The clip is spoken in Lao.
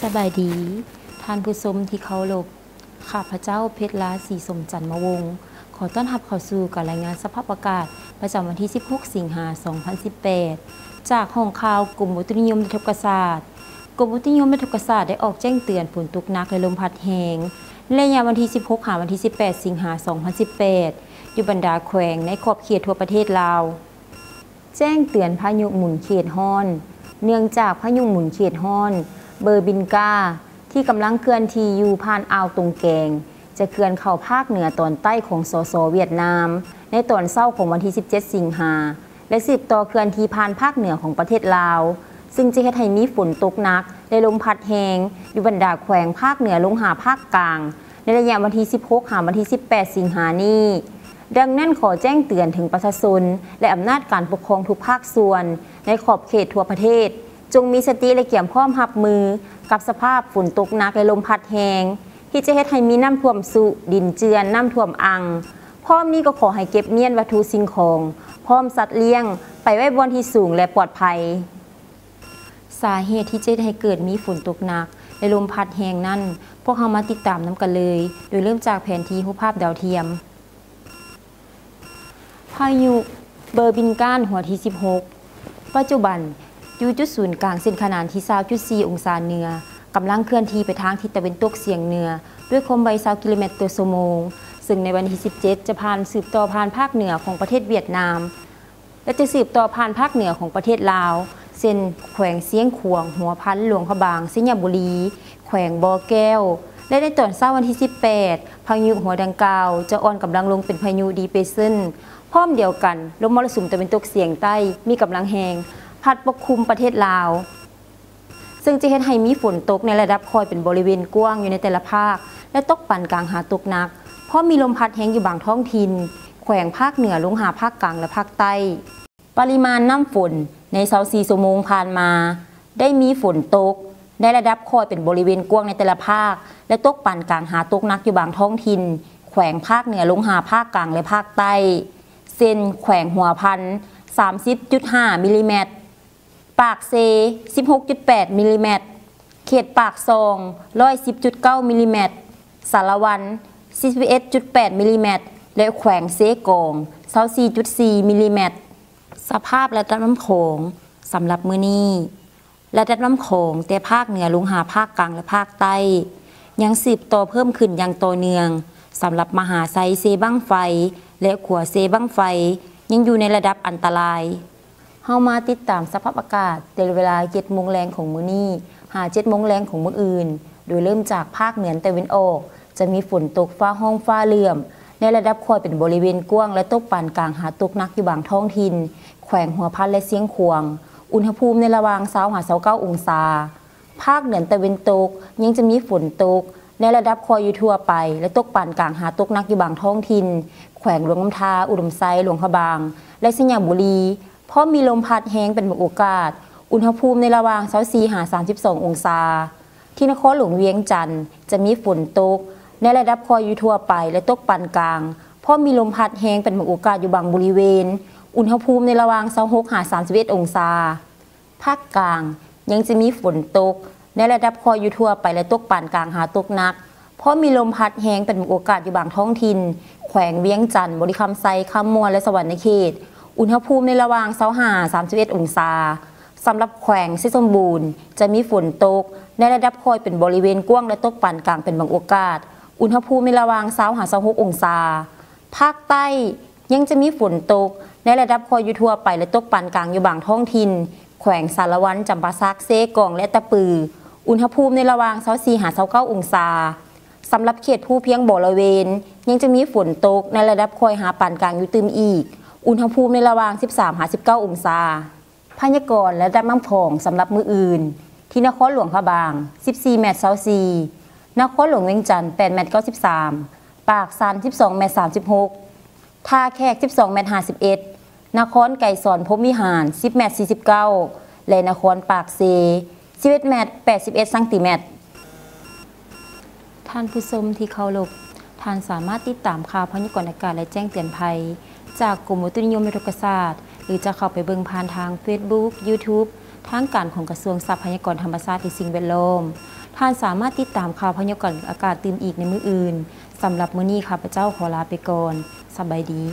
ສະບາຍດີ ທ່ານຜູ້ຊົມທີ່ເຄົາລົບ. ຂ້າພະເຈົ້າ ເພັດລາ ສີສົມຈັນມະວົງ ຂໍຕ້ອນຮັບເຂົ້າສູ່ການລາຍງານສະພາບອາກາດ ປະຈຳວັນທີສິບຫົກ ສິງຫາ ສອງພັນສິບແປດ ຈາກຫ້ອງຂ່າວກົມອຸຕຸນິຍົມ ແລະ ອຸທົກກະສາດ. ກົມອຸຕຸນິຍົມ ແລະ ອຸທົກກະສາດ ໄດ້ອອກແຈ້ງເຕືອນຝົນຕົກໜັກ ແລະ ລົມພັດແຮງ ໃນໄລຍະວັນທີສິບຫົກ ຫາ ວັນທີສິບແປດ ສິງຫາ ສອງພັນສິບແປດ ຢູ່ບັນດາແຂວງໃນຂອບເຂດທົ່ວປະເທດລາວ. ແຈ້ງເຕືອນພາຍຸໝູນເຂດຮ້ອນ ເນື່ອງຈາກພາຍຸໝູນເຂດຮ້ອນ ເບີບິນກາ ທີ່ກຳລັງເຄື່ອນທີ່ຢູ່ຜ່ານອ່າວຕົງແກງ ຈະເຄື່ອນເຂົ້າພາກເໜືອຕອນໃຕ້ຂອງ ສສ ຫວຽດນາມ ໃນຕອນເຊົ້າຂອງວັນທີສິບເຈັດ ສິງຫາ ແລະ ສືບຕໍ່ເຄື່ອນທີ່ຜ່ານພາກເໜືອຂອງປະເທດລາວ, ຊຶ່ງຈະເຮັດໃຫ້ມີຝົນຕົກໜັກ ແລະ ລົມພັດແຮງ ຢູ່ບັນດາແຂວງພາກເໜືອລົງຫາພາກກາງ ໃນໄລຍະວັນທີສິບຫົກ ຫາ ວັນທີສິບແປດ ສິງຫານີ້. ດັ່ງນັ້ນ, ຂໍແຈ້ງເຕືອນເຖິງປະຊາຊົນ ແລະ ອຳນາດການປົກຄອງທຸກພາກສ່ວນ ໃນຂອບເຂດທົ່ວປະເທດ, ຈົ່ງມີສະຕິ ແລະ ກຽມພ້ອມຮັບມືກັບສະພາບຝົນຕົກໜັກ ແລະ ລົມພັດແຮງ ທີ່ຈະເຮັດໃຫ້ມີນ້ຳຖ້ວມຊຸ, ດິນເຈື່ອນ, ນ້ຳຖ້ວມອັ່ງ. ພ້ອມນີ້ກໍຂໍໃຫ້ເກັບມ້ຽນວັດຖຸສິ່ງຂອງ ພ້ອມສັດລ້ຽງ ໄປໄວ້ບ່ອນທີ່ສູງ ແລະ ປອດໄພ. ສາເຫດທີ່ຈະເຮັດໃຫ້ເກີດມີຝົນຕົກໜັກ ແລະ ລົມພັດແຮງນັ້ນ, ພວກເຮົາມາຕິດຕາມນຳກັນເລີຍ, ໂດຍເລີ່ມຈາກແຜນທີ່ຮູບພາບດາວທຽມ. ພາຍຸເບີບິນການຫົວທີສິບຫົກ ປັດຈຸບັນຢູ່ຈຸດສູນກາງເສັ້ນຂະໜານທີຊາວຈຸດສີ່ອົງສາເໜືອ, ກຳລັງເຄື່ອນທີ່ໄປທາງທິດຕາເວັນຕົກສຽງເໜືອ ດ້ວຍຄວາມໄວຊາວກິໂລແມັດຕໍ່ຊົ່ວໂມງ, ເຊິ່ງໃນວັນທີສິບເຈັດ ຈະຜ່ານ ສືບຕໍ່ຜ່ານພາກເໜືອຂອງປະເທດຫວຽດນາມ ແລະ ຈະສືບຕໍ່ຜ່ານພາກເໜືອຂອງປະເທດລາວ ເຊັ່ນ ແຂວງຊຽງຂວາງ, ຫົວພັນ, ຫຼວງພະບາງ, ໄຊຍະບູລີ, ແຂວງບໍ່ແກ້ວ ແລະ ໃນຕອນເຊົ້າວັນທີສິບແປດ ພາຍຸຫົວດັ່ງກ່າວຈະອ່ອນກຳລັງລົງເປັນພາຍຸດີເປຣສເຊິນ. ພ້ອມດຽວກັນ, ລົມມໍລະສຸມຕາເວັນຕົກສຽງໃຕ້ມີກຳລັງແຮງ ພັດປົກຄຸມປະເທດລາວ, ເຊິ່ງຈະເຮັດໃຫ້ມີຝົນຕົກໃນລະດັບຄ່ອຍເປັນບໍລິເວນກວ້າງຢູ່ໃນແຕ່ລະພາກ ແລະ ຕົກປານກາງຫາຕົກໜັກ, ພ້ອມມີລົມພັດແຮງຢູ່ບາງທ້ອງຖິ່ນ ແຂວງພາກເໜືອລົງຫາພາກກາງ ແລະ ພາກໃຕ້. ປະລິມານນ້ຳຝົນໃນຊາວສີ່ຊົ່ວໂມງຜ່ານມາ ໄດ້ມີຝົນຕົກໃນລະດັບຄ່ອຍເປັນບໍລິເວນກວ້າງໃນແຕ່ລະພາກ ແລະ ຕົກປານກາງຫາຕົກໜັກຢູ່ບາງທ້ອງຖິ່ນ ແຂວງພາກເໜືອລົງຫາພາກກາງ ແລະ ພາກໃຕ້ ເຊັ່ນ ແຂວງຫົວພັນ ສາມສິບຈຸດຫ້າມິລລີແມັດ, ປາກເຊ ສິບຫົກຈຸດແປດມິລລີແມັດ, ເຂດປາກຊ່ອງ ຮ້ອຍສິບຈຸດເກົ້າມິລລີແມັດ, ສາລະວັນ ສີ່ສິບເອັດຈຸດແປດມິລລີແມັດ ແລະ ແຂວງເຊກອງ ຊາວສີ່ຈຸດສີ່ມິລລີແມັດ. ສະພາບລະດັບນ້ຳຂອງສຳລັບມື້ນີ້. ລະດັບນ້ຳຂອງແຕ່ພາກເໜືອລົງຫາພາກກາງ ແລະ ພາກໃຕ້ ຍັງສືບຕໍ່ເພີ່ມຂຶ້ນຢ່າງຕໍ່ເນື່ອງ. ສຳລັບມະຫາໄຊເຊບັ້ງໄຟ ແລະ ຂົວເຊບັ້ງໄຟ ຍັງຢູ່ໃນລະດັບອັນຕະລາຍ. ເຮົາມາຕິດຕາມສະພາບອາກາດແຕ່ເວລາເຈັດໂມງແລງຂອງມື້ນີ້ ຫາເຈັດໂມງແລງຂອງມື້ອື່ນ, ໂດຍເລີ່ມຈາກພາກເໜືອຕາເວັນອອກ ຈະມີຝົນຕົກຟ້າຮ້ອງຟ້າເຫຼື້ອມ ໃນລະດັບຄ່ອຍເປັນບໍລິເວນກວ້າງ ແລະ ຕົກປານກາງຫາຕົກໜັກຢູ່ບາງທ້ອງຖິ່ນ ແຂວງຫົວພັນ ແລະ ຊຽງຂວາງ, ອຸນຫະພູມໃນລະຫວ່າງຊາວຫາຊາວເກົ້າອົງສາ. ພາກເໜືອຕາເວັນຕົກ ຍັງຈະມີຝົນຕົກໃນລະດັບຄ່ອຍຢູ່ທົ່ວໄປ ແລະ ຕົກປານກາງຫາຕົກໜັກຢູ່ບາງທ້ອງຖິ່ນ ແຂວງຫຼວງນ້ຳທາ, ອຸດົມໄຊ, ຫຼວງພະບາງ ແລະ ໄຊຍະບູລີ, ພ້ອມມີລົມພັດແຮງເປັນບາງໂອກາດ, ອຸນຫະພູມໃນລະຫວ່າງຊາວສີ່ຫາສາມສິບສອງອົງສາ. ທີ່ນະຄອນຫຼວງວຽງຈັນ ຈະມີຝົນຕົກໃນລະດັບຄ່ອຍຢູ່ທົ່ວໄປ ແລະ ຕົກປານກາງ, ພ້ອມມີລົມພັດແຮງເປັນບາງໂອກາດຢູ່ບາງບໍລິເວນ, ອຸນຫະພູມໃນລະຫວ່າງຊາວຫົກຫາສາມສິບເອັດອົງສາ. ພາກກາງ ຍັງຈະມີຝົນຕົກໃນລະດັບຄ່ອຍຢູ່ທົ່ວໄປ ແລະ ຕົກປານກາງຫາຕົກໜັກ, ພ້ອມມີລົມພັດແຮງເປັນບາງໂອກາດຢູ່ບາງທ້ອງຖິ່ນ ແຂວງວຽງຈັນ, ບໍລິຄຳໄຊ, ຄຳມ່ວນ ແລະ ສະຫວັນນະເຂດ, ອຸນຫະພູມໃນລະຫວ່າງຊາວຫ້າຫາສາມສິບເອັດອົງສາ. ສຳລັບແຂວງໄຊສົມບູນ ຈະມີຝົນຕົກໃນລະດັບຄ່ອຍເປັນບໍລິເວນກວ້າງ ແລະ ຕົກປານກາງເປັນບາງໂອກາດ, ອຸນຫະພູມໃນລະຫວ່າງຊາວຫາຊາວຫົກອົງສາ. ພາກໃຕ້ ຍັງຈະມີຝົນຕົກໃນລະດັບຄ່ອຍຢູ່ທົ່ວໄປ ແລະ ຕົກປານກາງຢູ່ບາງທ້ອງຖິ່ນ ແຂວງສາລະວັນ, ຈຳປາສັກ, ເຊກອງ ແລະ ຕະປື, ອຸນຫະພູມໃນລະຫວ່າງຊາວສີ່ຫາຊາວເກົ້າອົງສາ. ສຳລັບເຂດພູພຽງບໍລະເວນ ຍັງຈະມີຝົນຕົກໃນລະດັບຄ່ອຍຫາປານກາງຢູ່ຕື່ມອີກ, ອຸນຫະພູມໃນລະຫວ່າງສິບສາມຫາສິບເກົ້າອົງສາ. ພະຍາກອນລະດັບນ້ຳຂອງສຳລັບມື້ອື່ນ. ທີ່ນະຄອນຫຼວງພະບາງ ສິບສີ່ແມັດຊາວສີ່, ນະຄອນຫຼວງວຽງຈັນ ແປດແມັດເກົ້າສິບສາມ, ປາກຊັນ ສິບສອງແມັດສາມສິບຫົກ, ທ່າແຂກ ສິບສອງແມັດຫ້າສິບເອັດ, ນະຄອນໄກສອນ ພົມວິຫານ ສິບແມັດສີ່ສິບເກົ້າ ແລະ ນະຄອນປາກເຊ ສິບເອັດແມັດແປດສິບເອັດຊັງຕີແມັດ. ທ່ານຜູ້ຊົມທີ່ເຄົາລົບ, ທ່ານສາມາດຕິດຕາມຂ່າວພະຍາກອນອາກາດ ແລະ ແຈ້ງເຕືອນໄພ ຈາກກົມອຸຕຸນິຍົມ ແລະ ອຸທົກກະສາດ ຫຼື ຈະເຂົ້າໄປເບິ່ງຜ່ານທາງເຟສບຸກ, ຢູທູບ ທາງການຂອງກະຊວງຊັບພະຍາກອນທຳມະຊາດ ແລະ ສິ່ງແວດລ້ອມ. ທ່ານສາມາດຕິດຕາມຂ່າວພະຍາກອນອາກາດຕື່ມອີກໃນມື້ອື່ນ. ສຳລັບມື້ນີ້ ຂ້າພະເຈົ້າຂໍລາໄປກ່ອນ. ສະບາຍດີ.